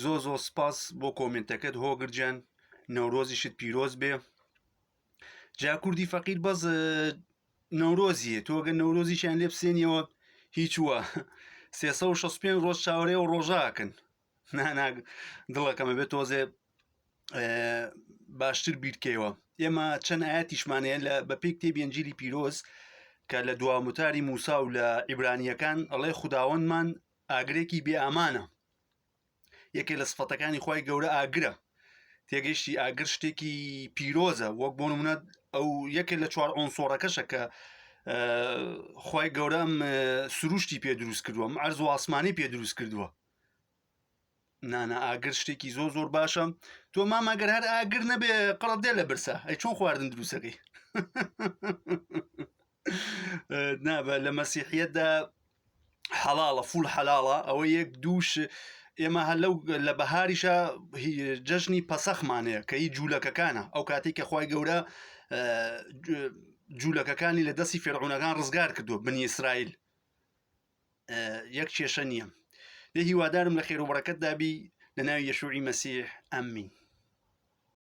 زۆر زۆر سپاس بۆ کۆمنتەکەت هۆگر گیان نەورۆزیشت پیرۆز بێ جا کوردی فەقیر بەس نەورۆزیە تۆ گەر نەورۆزیشیان لێ بسێنیەوە هیچ وە 365 ڕۆژ چاوەرێ و ڕۆژاکەن نانا دڵەکەمە بێت تۆزێ باشتر بیرکەوە ئێمە چەند ئاەتیشمانەیە لە بە پێی کتێبی ئەنجیلی پیرۆز کە لە دواموتاری موسا و لە عیبرانیەکان ئەڵێ خوداوەندمان ئاگرێکی بێ ئامانە یەکێ لە سفەتەکانی خی گەورە ئاگرە تێگەیشتی ئاگر شتێکی پیرۆزە وەک بۆ نمونە ئەو یەکێ لە چوار ئۆنسۆڕەکەشە کە خی گەورەم سروشتی پێ دروست کردووە ئەرز و ئاسمانی پێ دروست کردووە نانا ئاگر شتێکی زۆر زۆر باشە تۆ ماماگەر هەر ئاگر نەبێ قڕت دێ لە برسا ئەی چۆن خواردن دروستەکەی نابە لە مەسیحیەتدا حەڵاڵە فول حەلاڵە ئەوە یەک دووش ئێمە هەر لەو لە بەهاریشە جەژنی پەسەخمانەیە کە هی جوولەکەکانە ئەو کاتێک کە خی گەورە جوولەکەکانی لە دەستی فێرعونەکان ڕزگار کردووە بنی ئیسرائیل یەک کێشە نییە دە هیوادارم لە خێر و بەڕەکەتدا بی لە ناوی یەشوعی مەسیح ئەمین.